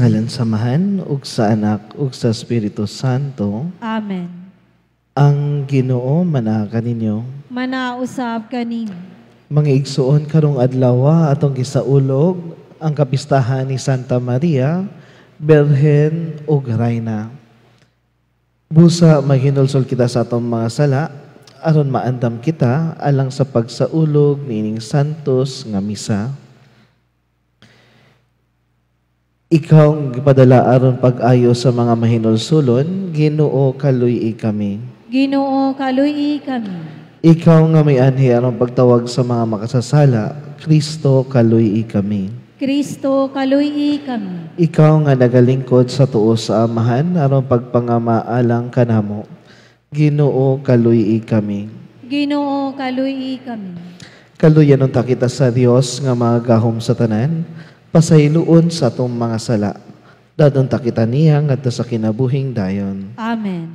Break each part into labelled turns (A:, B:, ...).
A: Sa ngalan sa Amahan, ug sa Anak, ug sa Espiritu Santo.
B: Amen.
A: Ang Ginoo manaa kaninyo.
B: Manausab kanimo.
A: Mga igsuon, karong adlaw atong gisaulog ang kapistahan ni Santa Maria, Birhen ug Rayna. Busa maghinulsol kita sa atong mga sala aron maandam kita alang sa pagsaulog niining santos nga misa. Ikaw ang gipadala aron pag-ayo sa mga mahinulsulon, Ginoo, kaluy-i kami.
B: Ginoo, kaluy-i kami.
A: Ikaw nga may anhi aron pagtawag sa mga makasasala, Kristo, kaluy-i kami.
B: Kristo, kaluy-i kami.
A: Ikaw nga nagalingkod sa tuo sa Amahan aron pagpangamaalang kanamo, Ginoo, kaluy-i kami.
B: Ginoo, kaluy-i kami.
A: Kaluyan unta kita sa Dios nga magahom sa tanan, pasayloon sa atong mga sala. Dadon ta kita niya ngadto sa kinabuhing dayon.
B: Amen.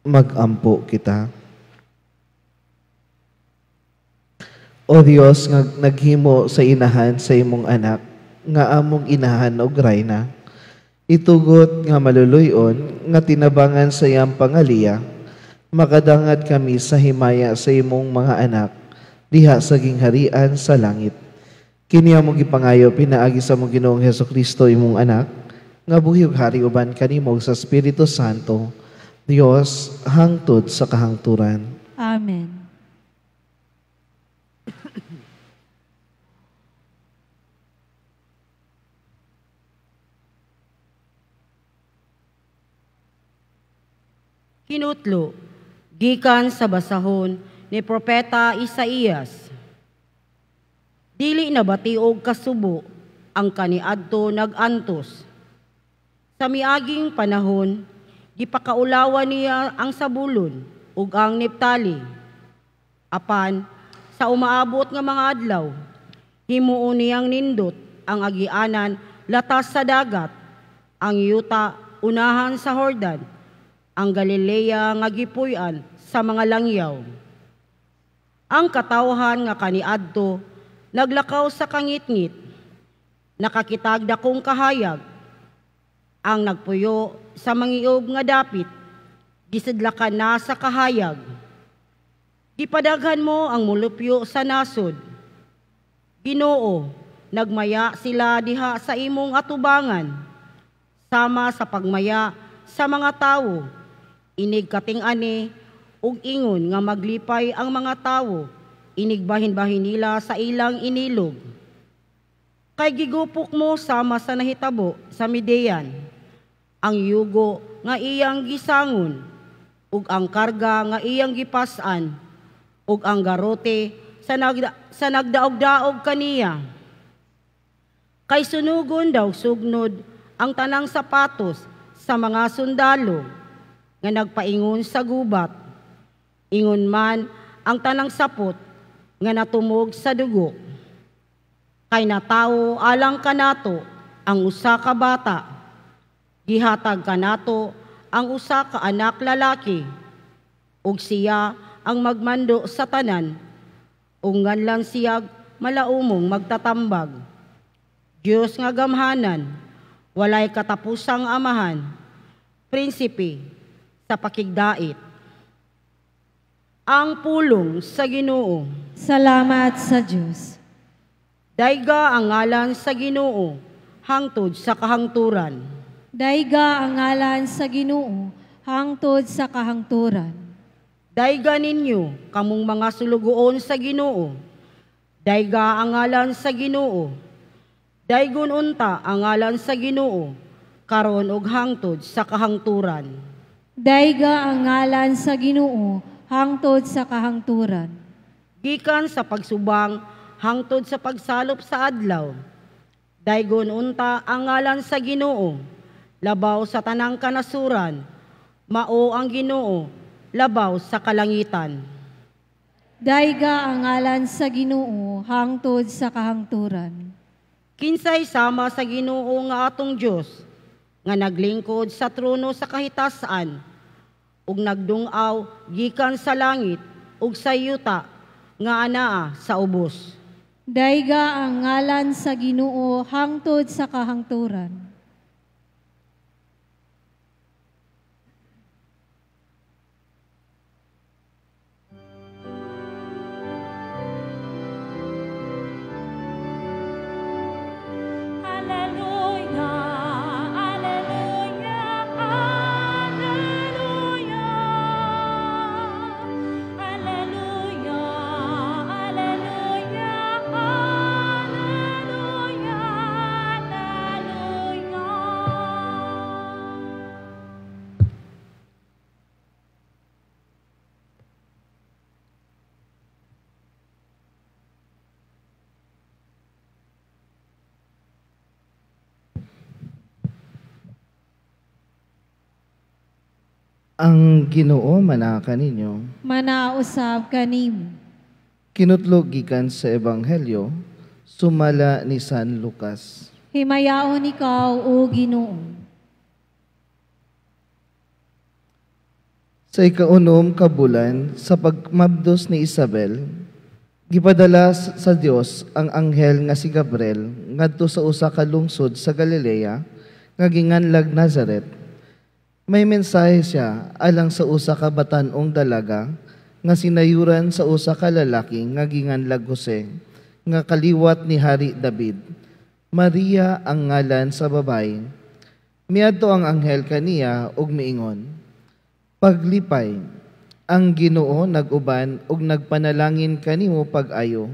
A: Magampo kita. O Dios nga naghimo sa inahan sa imong anak, nga among inahan og rayna, itugot nga maluluy-on nga tinabangan sa iyang pangaliya, makadangad kami sa himaya sa imong mga anak, diha sa gingharian sa langit. Kini among gipangayo pinaagi sa among Ginoong Hesukristo imong anak, nga buhi ug hari uban kanimo sa Espiritu Santo, Dios hangtod sa kahangturan.
B: Amen.
C: Kinutlo, gikan sa basahon ni Propeta Isaías. Dili na batiog kasubo ang kaniadto nag-antos. Sa miaging panahon, gipakaulawan niya ang Sabulon ug ang Neptali. Apan sa umaabot nga mga adlaw, himuon niyang nindot ang agianan latas sa dagat, ang yuta unahan sa Jordan, ang Galilea nga gipuy-an sa mga langyaw. Ang katawhan nga kaniadto naglakaw sa kangitngit, nakakitag dakong kahayag, ang nagpuyo sa mangiob nga dapit, gisidlakan na sa kahayag. Gipadaghan mo ang mulupyo sa nasod. Ginoo, nagmaya sila diha sa imong atubangan, sama sa pagmaya sa mga tawo, inig kating-ani ug ingon nga maglipay ang mga tawo, inigbahin-bahin nila sa ilang inilog. Kay gigupok mo sama sa nahitabo sa Midian, ang yugo nga iyang gisangon, ug ang karga nga iyang gipas-an, ug ang garote sa nagdaog-daog kaniya. Kay sunugon daw sugnod ang tanang sapatos sa mga sundalo nga nagpaingon sa gubat. Ingon man ang tanang sapot nga natumog sa dugo. Kay natawo alang kanato ang usa ka bata, gihatag kanato ang usa ka anak lalaki, ug siya ang magmando sa tanan, ug nganlan siyag malaumong magtatambag. Dios nga gamhanan, walay katapusang amahan, prinsipe sa pakigdait. Ang pulong sa Ginoo.
B: Salamat sa Dios.
C: Dayga ang ngalan sa Ginoo hangtod sa kahangturan.
B: Dayga ang ngalan sa Ginoo hangtod sa kahangturan.
C: Dayga ninyo kamong mga sulugoon sa Ginoo. Dayga ang ngalan sa Ginoo. Daygon unta ang ngalan sa Ginoo karon ug hangtod sa kahangturan.
B: Dayga ang ngalan sa Ginoo hangtod sa kahangturan.
C: Gikan sa pagsubang hangtod sa pagsalop sa adlaw. Daygon unta ang ngalan sa Ginoo, labaw sa tanang kanasuran, mao ang Ginoo, labaw sa kalangitan.
B: Dayga ang ngalan sa Ginoo hangtod sa kahangturan.
C: Kinsay sama sa Ginoo nga atong Dios, nga naglingkod sa trono sa kahitasan, ug nagdungaw gikan sa langit ug sa yuta nga anaa sa ubos.
B: Dayga ang ngalan sa Ginoo hangtod sa kahangturan.
A: Ang Ginoo manaa kaninyo.
B: Manausab kanimo.
A: Kinutlo gikan sa Ebanghelyo sumala ni San Lucas.
B: Himayaon ikaw, O Ginoo.
A: Sa ikaunom ka bulan sa pagmabdos ni Isabel, gipadala sa Dios ang anghel nga si Gabriel ngadto sa usa ka lungsod sa Galilea nga ginganlag Nazaret. May mensahe siya alang sa usa ka batan-ong dalaga nga sinayuran sa usa ka lalaki nga ginganlag Jose nga kaliwat ni Hari David. Maria ang ngalan sa babayi. Miadto ang anghel kaniya ug miingon, "Paglipay, ang Ginoo nag-uban ug nagpanalangin kanimo pag-ayo."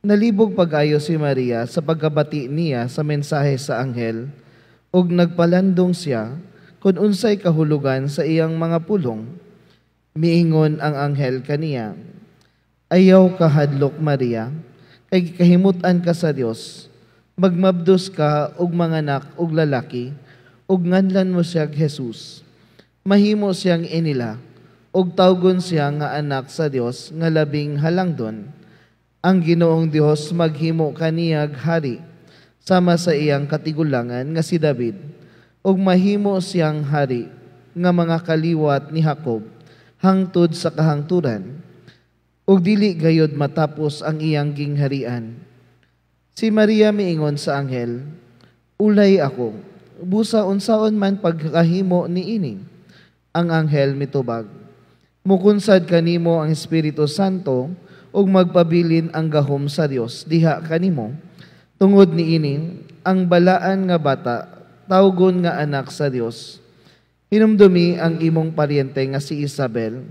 A: Nalibog pag-ayo si Maria sa pagkabati niya sa mensahe sa anghel ug nagpalandong siya kung unsay kahulugan sa iyang mga pulong. Miingon ang anghel kaniya, "Ayaw kahadlok, Maria, kay gikahimut-an ka sa Dios. Magmabdos ka og manganak og lalaki, ug nganlan mo siya Jesus. Mahimo siyang inila, ug tawgon siya nga anak sa Dios nga labing halangdon. Ang Ginoong Dios maghimo kaniyag hari, sama sa iyang katigulangan nga si David, ug mahimo siyang hari nga mga kaliwat ni Jacob hangtod sa kahangturan, ug dili gayod matapos ang iyang gingharian." Si Maria miingon sa anghel, "Ulay ako, busa unsaon man pagkahimo niini?" Ang anghel mitubag, "Mukunsad kanimo ang Espiritu Santo ug magpabilin ang gahom sa Dios diha kanimo. Tungod niini, ang balaan nga bata tawgon nga anak sa Dios. Hinumdumi ang imong paryente nga si Isabel,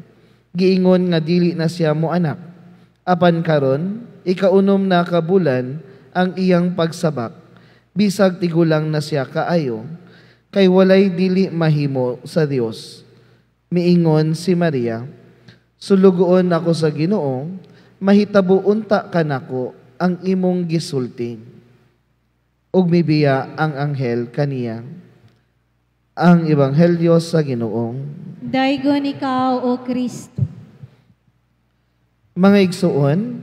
A: giingon nga dili na siya mo anak. Apan karon, ikaunom na ka bulan ang iyang pagsabak, bisag tigulang na siya kaayo, kay walay dili mahimo sa Dios." Miingon si Maria, "Sulugoon ako sa Ginoo, mahitabo unta kanako ang imong gisulti." Ug mibiya ang anghel kaniya. Ang Ebanghelyo sa Ginoo.
B: Daygon ikaw, O Kristo.
A: Mga igsuon,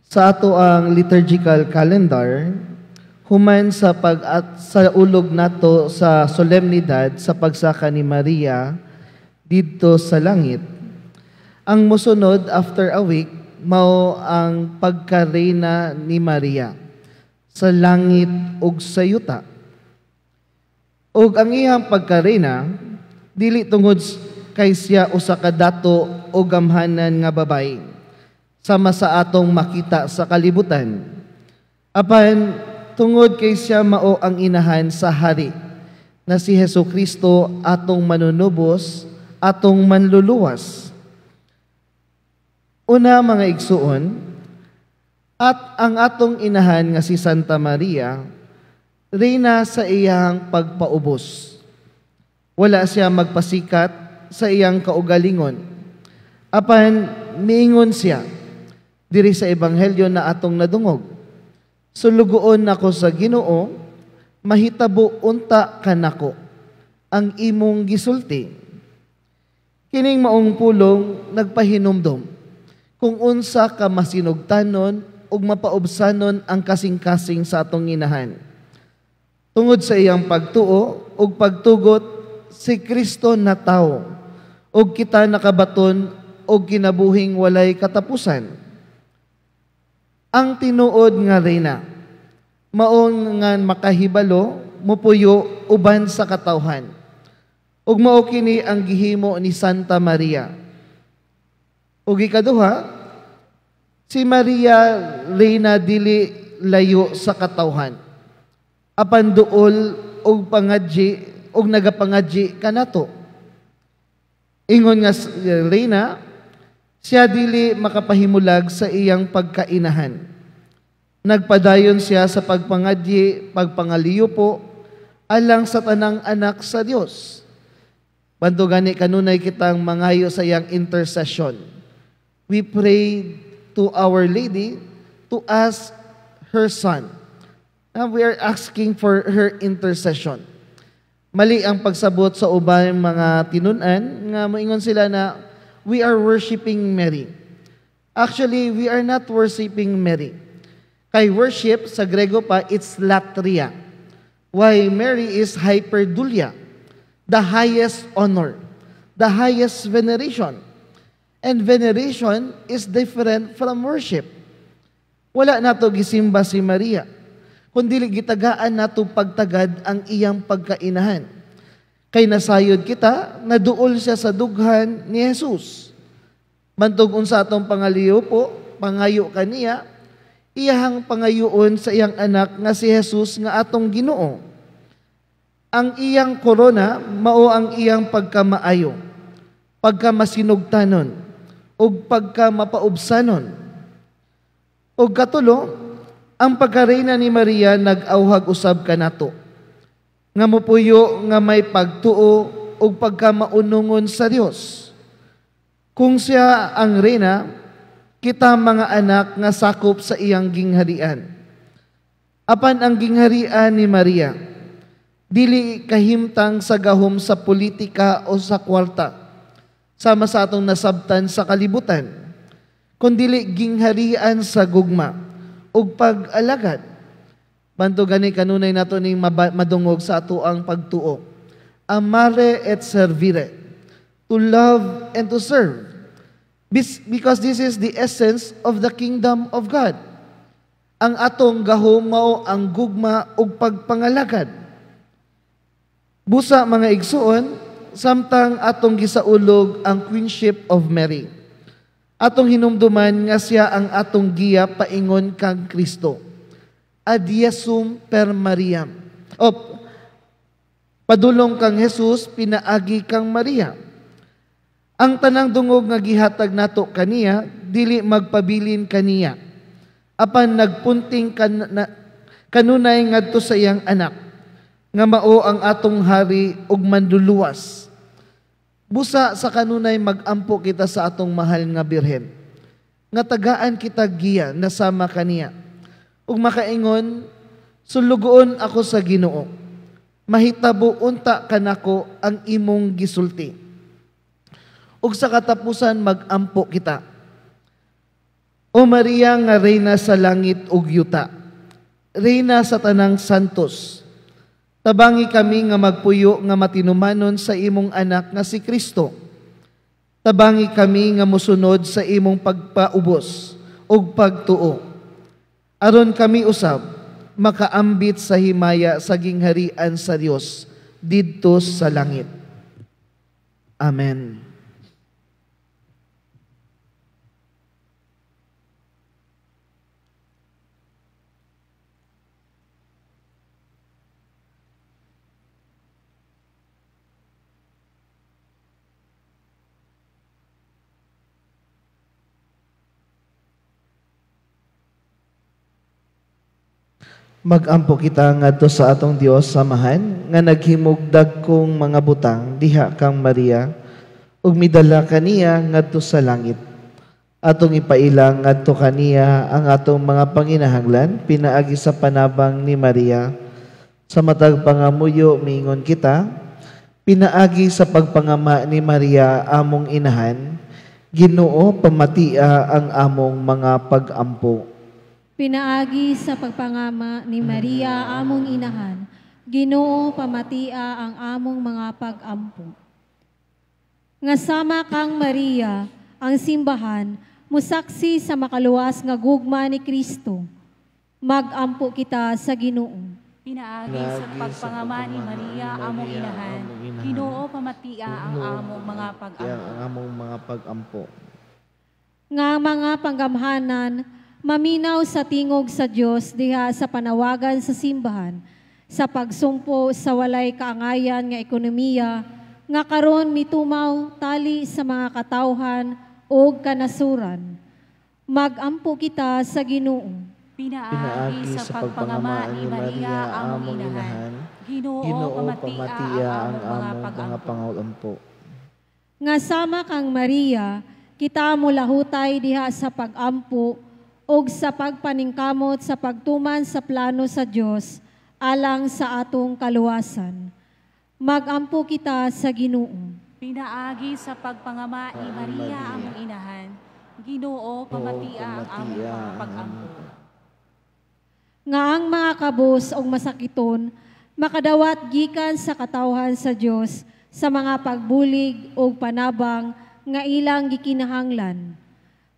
A: sa ato ang liturgical calendar, human sa pag at sa ulog nato sa solemnidad sa pagsaka ni Maria didto sa langit. Ang mosunod after a week mao ang pagkareyna ni Maria sa langit ug sa yuta. Ug ang iyang pagkareyna dili tungod kay siya usa ka dato o gamhanan nga babayi sama sa atong makita sa kalibutan. Apan tungod kay siya mao ang inahan sa hari na si Hesus Kristo atong manunubos, atong manluluwas. Una, mga igsuon, at ang atong inahan nga si Santa Maria, reyna sa iyang pagpaubos. Wala siya magpasikat sa iyang kaugalingon. Apan miingon siya diri sa ebanghelyo na atong nadungog, "Sulugoon nako sa Ginoo, mahitabo unta kanako ang imong gisulti." Kining maong pulong nagpahinumdom kung unsa ka masinugtanon ug mapaubsanon ang kasing-kasing sa atong inahan. Tungod sa iyang pagtuo ug pagtugot, si Kristo na tawo ug kita nakabaton og kinabuhing walay katapusan. Ang tinuod nga reyna mao nga makahibalo mupuyo uban sa katawhan. Ug mao kini ang gihimo ni Santa Maria. Ug ikaduha, si Maria reyna dili layo sa katawhan. Apan duol og pangadji og nagapangadji kanato. Ingon nga reyna, siya dili makapahimulag sa iyang pagkainahan. Nagpadayon siya sa pagpangadyi, pagpangaliyo alang sa tanang anak sa Dios. Bando gani kanunay kitang mangayo sa iyang intercession. We pray to Our Lady to ask her son. Now we are asking for her intercession. Mali ang pagsabot sa ubang mga tinun-an nga moingon sila na we are worshiping Mary. Actually, we are not worshiping Mary. Kay worship sa Grego pa, it's latria. Why Mary is hyperdulia, the highest honor, the highest veneration. And veneration is different from worship. Wala nato gisimba si Maria, kundi gitagaan nato pagtagad ang iyang pagkainahan. Kay nasayod kita, naduol siya sa dughan ni Jesus. Bantog unsa atong pangaliyo po, pangayo kaniya, iyahang pangayuon sa iyang anak nga si Jesus nga atong Ginoo. Ang iyang korona mao ang iyang pagkamaayo, pagkamasinugtanon, ug pagkamapaubsanon. Ug katulo, ang pagkareyna ni Maria nag-awhag usab kanato, nga mopuyo nga may pagtuo ug pagkamaunungon sa Dios. Kung siya ang reyna, kita mga anak nga sakop sa iyang gingharian. Apan ang gingharian ni Maria, dili kahimtang sa gahom sa politika o sa kwarta, sama sa atong nasabtan sa kalibutan, kundili gingharian sa gugma ug pag-alagad. Banto gani kanunay nato ning madungog sa ato ang pagtuo. Amare et servire, to love and to serve. Because this is the essence of the kingdom of God. Ang atong gahom mao ang gugma ug pagpangalagad. Busa mga igsuon, samtang atong gisaulog ang Queenship of Mary, atong hinumduman nga siya ang atong giya paingon kang Kristo. Ad Jesum per Mariam. O, padulong kang Jesus, pinaagi kang Maria. Ang tanang dungog nga gihatag nato kaniya, dili magpabilin kaniya. Apan nagpunting kanunay ngadto sa iyang anak, nga mao ang atong hari ug manduluwas. Busa sa kanunay magampo kita sa atong mahal nga Birhen, nga tagaan kita giya nasama kaniya. Ug makaingon, sulugoon ako sa Ginoo. Mahitabo unta kanako ang imong gisulti. Ug sa katapusan magampo kita. O Maria nga reyna sa langit ug yuta, reyna sa tanang santos, tabangi kami nga magpuyo nga matinumanon sa imong anak nga si Kristo. Tabangi kami nga mosunod sa imong pagpaubos ug pagtuo. Aron kami usab makaambit sa himaya sa gingharian sa Dios didto sa langit. Amen. Magampo kita ngadto sa atong Dios samahan nga naghimog dagkong mga butang diha kang Maria ug midala kaniya ngadto sa langit. Atong ipailang ngadto kaniya ang atong mga panginahanglan pinaagi sa panabang ni Maria. Sa matag pangamuyo miingon kita, pinaagi sa pagpangama ni Maria among inahan, Ginoo pamatia ang among mga pagampo.
B: Pinaagi sa pagpangama ni Maria among inahan, Ginoo pamatia ang among mga pagampo. Nga sama kang Maria, ang simbahan, musaksi sa makaluwas nga gugma ni Kristo. Magampo kita sa Ginoo.
D: Pinaagi sa pagpangama ni Maria among inahan, Ginoo pamatia ang among mga pagampo.
A: Ang among mga pagampo.
B: Nga mga panggamhanan, maminaw sa tingog sa Dios diha sa panawagan sa simbahan, sa pagsumpo sa walay kaangayan nga ekonomiya, nga karon mitumaw tali sa mga katawhan o kanasuran. Magampo kita sa Ginoo.
D: Pinaagi sa pagpangama ni Maria among inahan, Ginoo pamatia ang among mga pagampo.
B: Nga sama kang Maria, kita mulahutay diha sa pagampo og sa pagpaningkamot sa pagtuman sa plano sa Dios alang sa atong kaluwasan. Magampo kita sa Ginoo.
D: Pinaagi sa pagpangama ni Maria among inahan, Ginoo, pamatia ang among mga pag-ampo.
B: Nga ang mga kabos o masakiton makadawat gikan sa katawhan sa Dios sa mga pagbulig o panabang nga ilang gikinahanglan.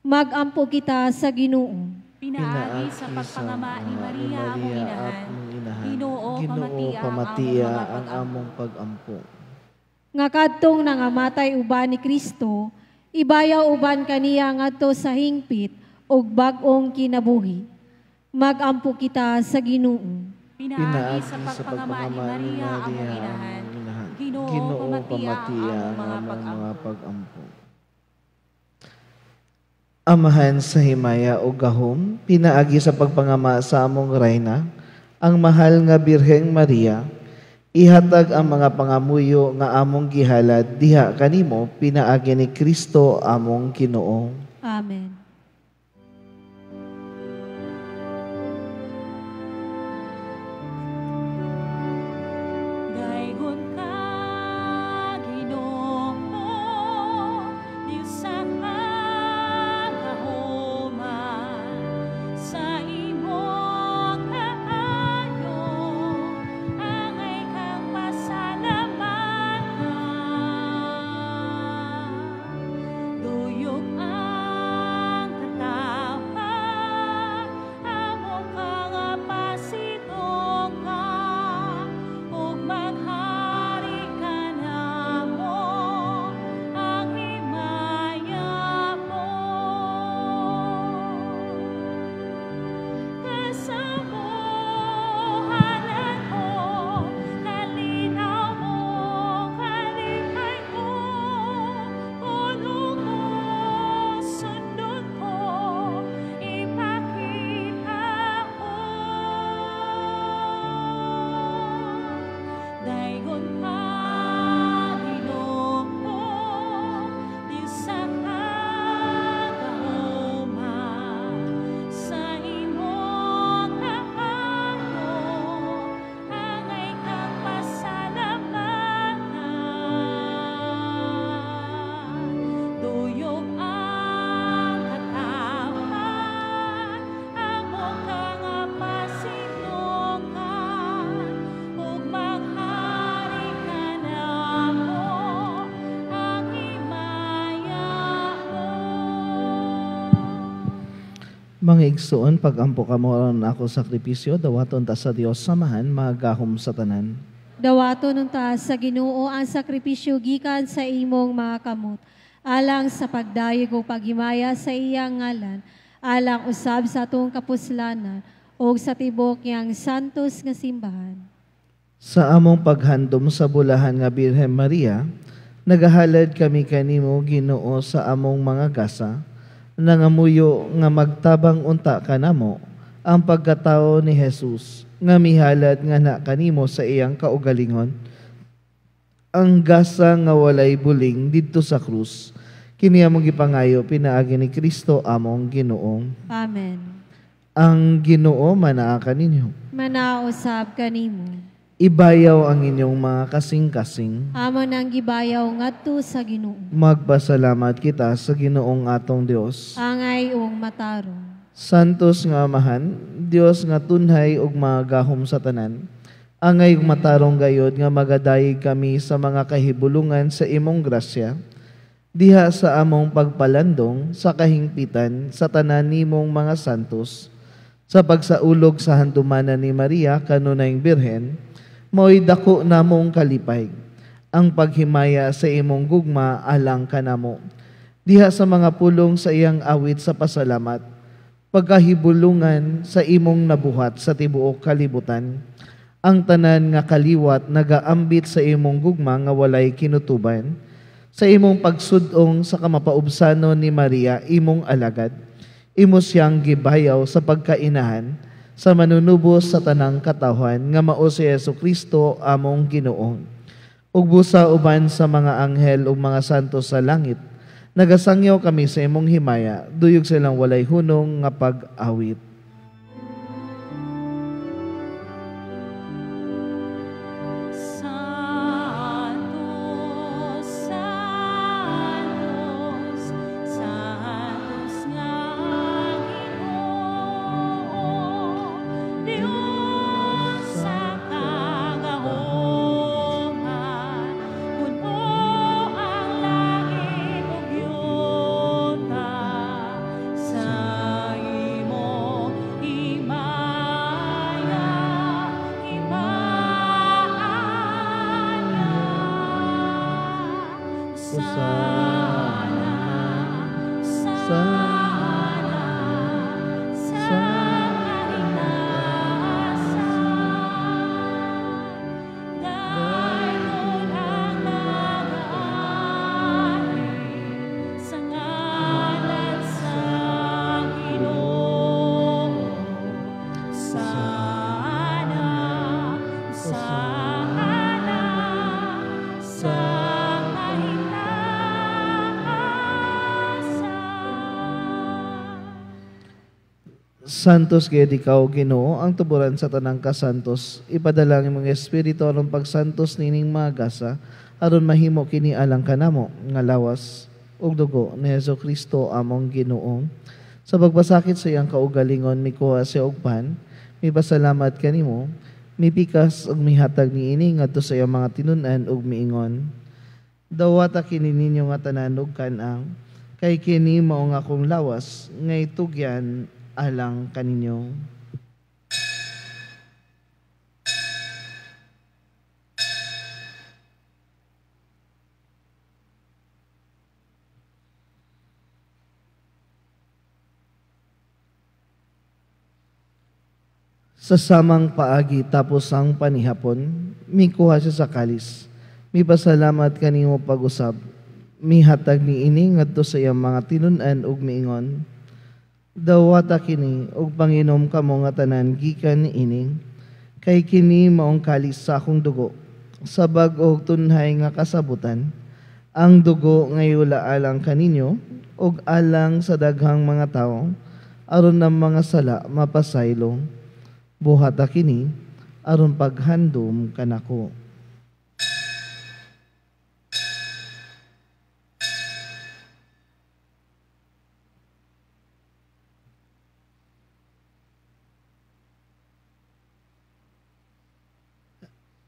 B: Magampo kita sa Ginoo.
D: Pinaagi sa pagpangama ni Maria among inahan, Ginoo, pamatia
A: ang among pag-ampo.
B: Nga kadtong nangamatay uban ni Kristo, ibayaw uban kaniya ngadto sa hingpit ug bag-ong kinabuhi. Magampo kita sa Ginoo.
D: Pinaagi sa pagpangama ni Maria among inahan, Ginoo, pamatia ang among mga pag-ampo.
A: Amahan sa himaya o gahom, pinaagi sa pagpangama sa among rayna, ang mahal nga Birheng Maria, ihatag ang mga pangamuyo nga among gihalad diha kanimo, pinaagi ni Kristo among Ginoo.
B: Amen. Mga igsoon, pag-ampo kamo aron ako sakripisyo, dawaton ta sa Dios samahan, magahom sa tanan. Dawaton unta sa Ginoo ang sakripisyo gikan sa imong mga kamot, alang sa pagdayeg o paghimaya sa iyang ngalan, alang usab sa atong kapuslanan o sa tibok niyang santos nga simbahan.
A: Sa among paghandom sa bulahan nga Birhen Maria, nagahalad kami kanimo Ginoo sa among mga gasa, nangamuyo nga magtabang unta kanamo ang pagkatao ni Jesus nga mihalad nga na kanimo sa iyang kaugalingon, ang gasa nga walay buling didto sa krus. Kini among gipangayo pinaagi ni Kristo among Ginoo.
B: Amen.
A: Ang Ginoo manaa kaninyo,
B: manausab kanimo.
A: Ibayaw ang inyong mga kasing-kasing.
B: Amo nang gibayaw ngadto sa Ginoo.
A: Magpasalamat kita sa Ginoong atong Dios.
B: Angay ug matarong.
A: Santos nga Amahan, Dios nga tunhay ug magahom sa tanan. Angay ug matarong gayod nga magadayeg kami sa mga kahibulungan sa imong grasya. Diha sa among pagpalandong sa kahingpitan sa tanan nimong mga santos, sa pagsaulog sa handumanan ni Maria kanunayng Birhen, mao'y dako namong kalipay, ang paghimaya sa imong gugma alang kanamo. Diha sa mga pulong sa iyang awit sa pasalamat, pagkahibulungan sa imong nabuhat sa tibuok kalibutan, ang tanan nga kaliwat nagaambit sa imong gugma nga walay kinutuban, sa imong pagsudong sa kamapaubsanon ni Maria imong alagad, imo siyang gibayaw sa pagkainahan, sa manunubos sa tanang katawhan nga mao si Jesu Kristo among Ginoo. Ug busa uban sa mga anghel ug mga santo sa langit, nagasangyaw kami sa imong himaya, duyog silang walay hunong nga pag-awit.
D: Sa
A: Hosana,
D: Hosana sa kahitasan. Dayon ang nagaanhi sa ngalan sa Ginoo. Hosana, Hosana sa kahitasan.
A: Santos gayud ikaw, Ginoo, ang tuburan sa tanang kasantos. Ipadala ang imong Espiritu aron pagsantos nining mga gasa, aron mahimo kini alang kanamo nga lawas ug dugo ni Hesus Kristo among Ginoo. Sa pagpasakit sa iyang kaugalingon, mikuha siya og pan, mipasalamat kanimo, mipikas ug mihatag niini ngadto sa iyang mga tinun-an ug miingon: Dawata kini ninyo nga tanan ug kan-ang, kay kini mao nga akong lawas nga itugyan alang kaninyo. Sa samang paagi tapos ang panihapon, mikuha siya sa kalis. Mipasalamat kanimo pag-usab. Mihatag niini ngadto sa iyang mga tinun-an ug miingon: Dawata kini ug panginom kamo nga tanan gikan niini, kay kini maong kalis sa akong dugo, sa bag-o ug tunhay nga kasabutan. Ang dugo ngayula alang kaninyo ug alang sa daghang mga tawo, aron ang mga sala mapasaylo. Buhata kini aron paghandom kanako.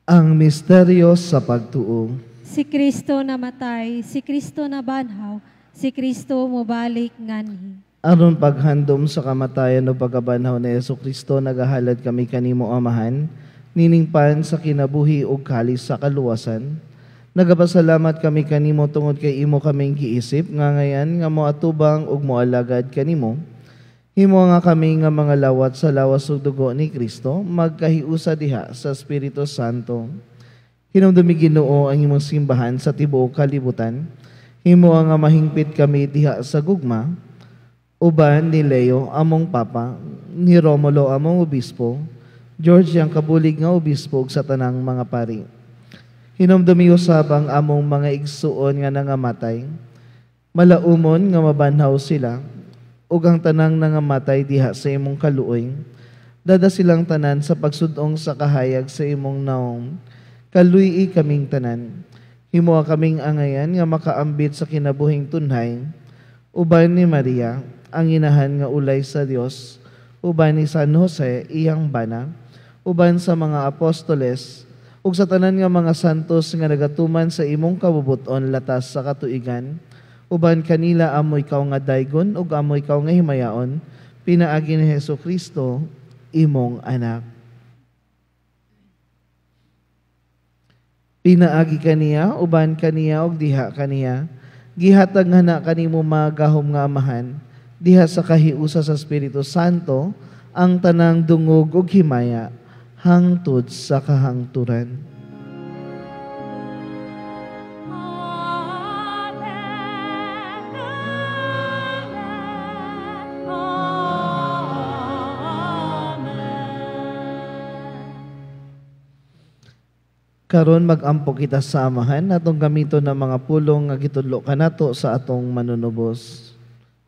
A: Ang misteryo sa pagtuo.
B: Si Kristo namatay, si Kristo nabanhaw, si Kristo mobalik nganhi.
A: Aron paghandom sa kamatayan o pagkabanhaw ni Hesus Kristo, nagahalad kami kanimo Amahan, niningpan sa kinabuhi ug kalis sa kaluwasan. Nagapasalamat kami kanimo tungod kay imo kaming giisip nga ngayan nga moatubang ug moalagad kanimo. Himo nga kami nga mga lawat sa lawas ug dugo ni Kristo, magkahiusa diha sa Espiritu Santo. Hinumdumi Ginoo ang imong simbahan sa tibuok kalibutan. Himo nga mahingpit kami diha sa gugma, uban ni Leo among Papa, ni Romulo among obispo, George ang kabulig nga obispo ug sa tanang mga pari. Hinumdumi usab ang among mga igsuon nga nangamatay, malaumon nga mabanhaw sila, ug ang tanang nangamatay diha sa imong kaluoy. Dada silang tanan sa pagsudong sa kahayag sa imong naong. Kaluy-i kaming tanan. Himoa kaming angayan nga makaambit sa kinabuhing tunhay. Uban ni Maria, ang inahan nga ulay sa Dios, uban ni San Jose, iyang bana, uban sa mga apostoles, ug sa tanan nga mga santos nga nagatuman sa imong kabubuton latas sa katuigan, uban kanila amoy ikaw nga daygon ug amoy ikaw nga himayaon, pinaagi ni Hesus Kristo, imong anak. Pinaagi kaniya, uban kaniya ug diha kaniya, gihatag nga na kanimo magahom nga amahan, diha sa kahiusa sa Espiritu Santo, ang tanang dungog ug himaya, hangtod sa kahangturan. Karon magampo kita sa Amahan atong gamiton ang mga pulong nga gitudlo kanato sa atong manunubos.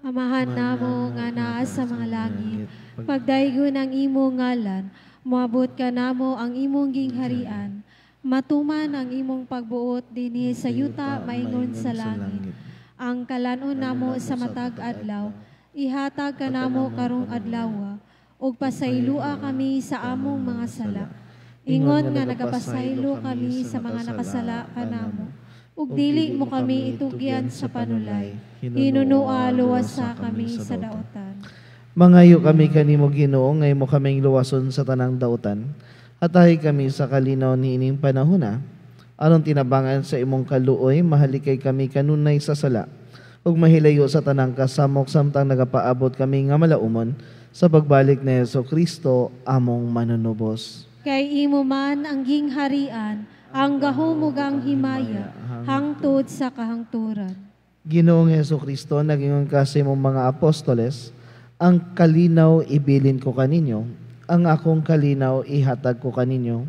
B: Amahan namo nga naa sa mga langit, pagdaygon ang imong ngalan, moabot kanamo ang imong gingharian, matuman ang imong pagbuot dinhi sa yuta maingon sa langit. Ang kalan-on namo sa matag adlaw, ihatag kanamo karong adlaw, ug pasaylua kami sa among mga sala. Ingon nga nagapasaylo kami sa mga nakasala kanamo. Ug dili mo kami itugyan sa panulay. Hinunua luwasa kami sa dautan.
A: Mangayo kami kanimo Ginoo, ngay mo kaming luwason sa tanang dautan. Hatahi kami sa kalinaw niining panahona. Aron tinabangan sa imong kaluoy, mahalikay kami kanunay sa sala, ug mahilayo sa tanang kasamok samtang nagapaabot kami nga malaumon sa pagbalik ni Hesus Kristo among manunubos.
B: Kay imo man ang gingharian, ang gahom ug ang himaya, hangtod sa kahangturan.
A: Ginoong Hesus Kristo, nagingon ka sa imong mga apostoles, ang kalinaw ibilin ko kaninyo, ang akong kalinaw ihatag ko kaninyo.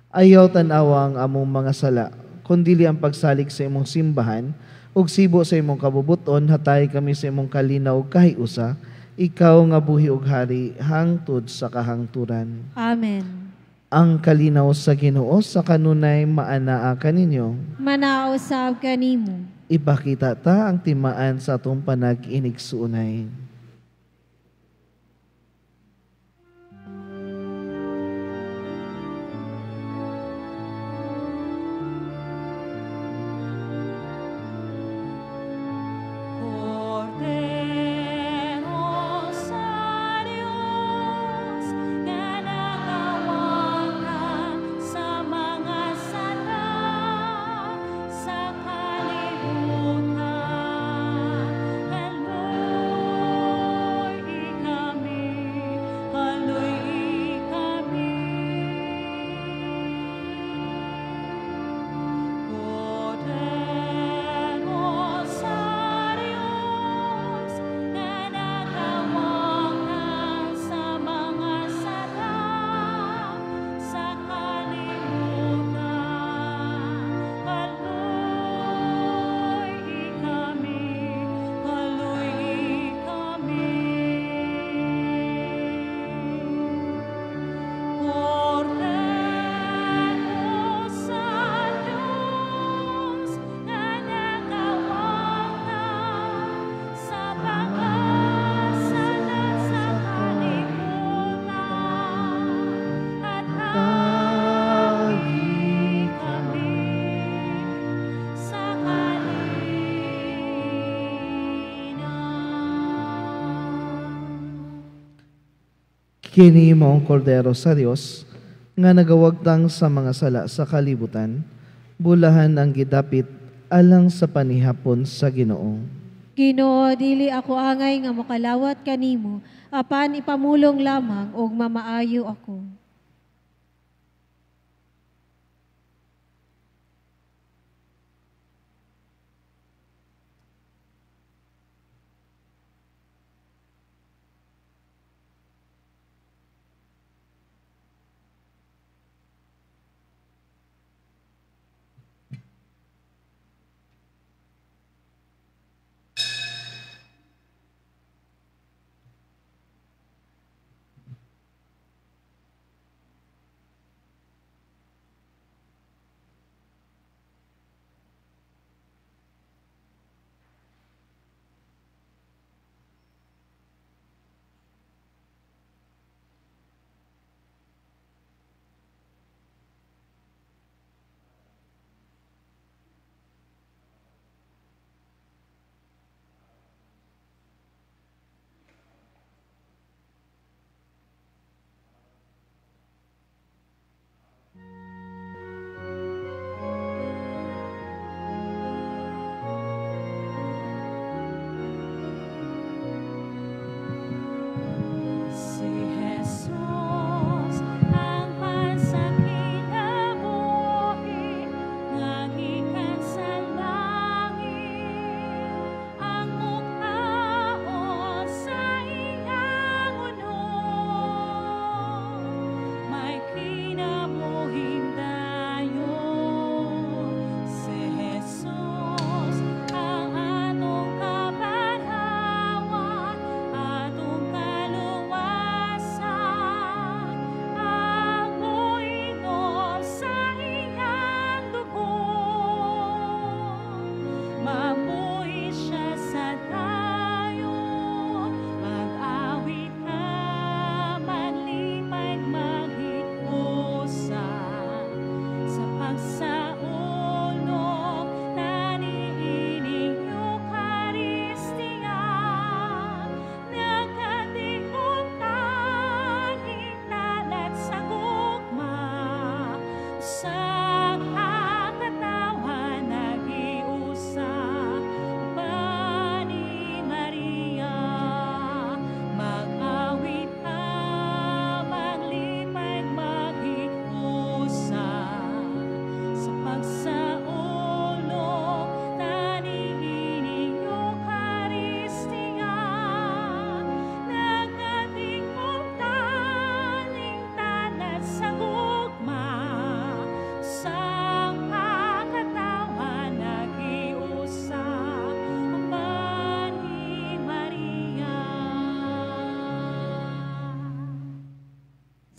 A: Ayaw tan-awa ang among mga sala, kundili ang pagsalig sa imong simbahan, ug sibo sa imong kabubuton, hatay kami sa imong kalinaw kahiusa, ikaw nga buhi ug hari hangtod sa kahangturan.
B: Amen.
A: Ang kalinaw sa Ginoo sa kanunay maanaa kaninyo.
B: Manao sab kanimo.
A: Ipakita ta ang timaan sa atong panag-inigsuonay. Kini maong kordero sa Dios nga nagawagtang sa mga sala sa kalibutan, bulahan ang gidapit alang sa panihapon sa Ginoo.
B: Ginoo, dili ako angay nga mokalawat kanimo, apan ipamulong lamang og mamaayo ako.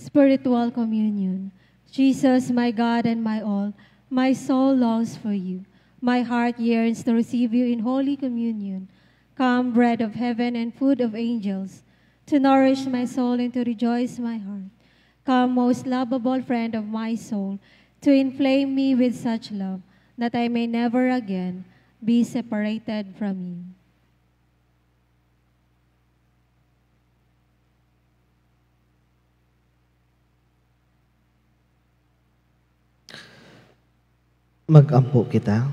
B: Spiritual Communion. Jesus, my God and my all, my soul longs for you. My heart yearns to receive you in Holy Communion. Come, bread of heaven and food of angels, to nourish my soul and to rejoice my heart. Come, most lovable friend of my soul, to inflame me with such love that I may never again be separated from you.
A: Magampo kita.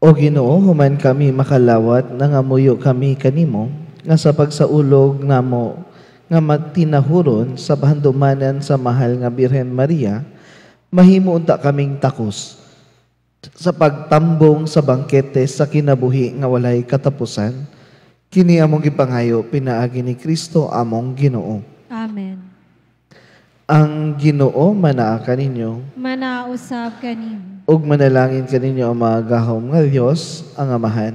A: O Ginoo, human kami makalawat, nangamuyo kami kanimo, nga sa pagsaulog namo, nga matinahuron sa pahandumanan sa mahal nga Birhen Maria, mahimo unta kaming takos sa pagtambong sa bangkete sa kinabuhi nga walay katapusan. Kini among gipangayo pinaagi ni Kristo among Ginoo.
B: Amen.
A: Ang Ginoo manaa kaninyo,
B: Manausab kanimo.
A: Ug manalangin kaninyo ang mga gahom nga Dios, ang Amahan,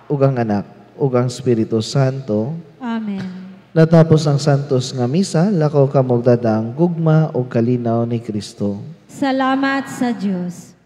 A: ug ang Anak, ug ang Espiritu Santo.
B: Amen.
A: Natapos ang santos nga misa, lakaw kamog dadang gugma ug kalinaw ni Kristo.
B: Salamat sa Dios.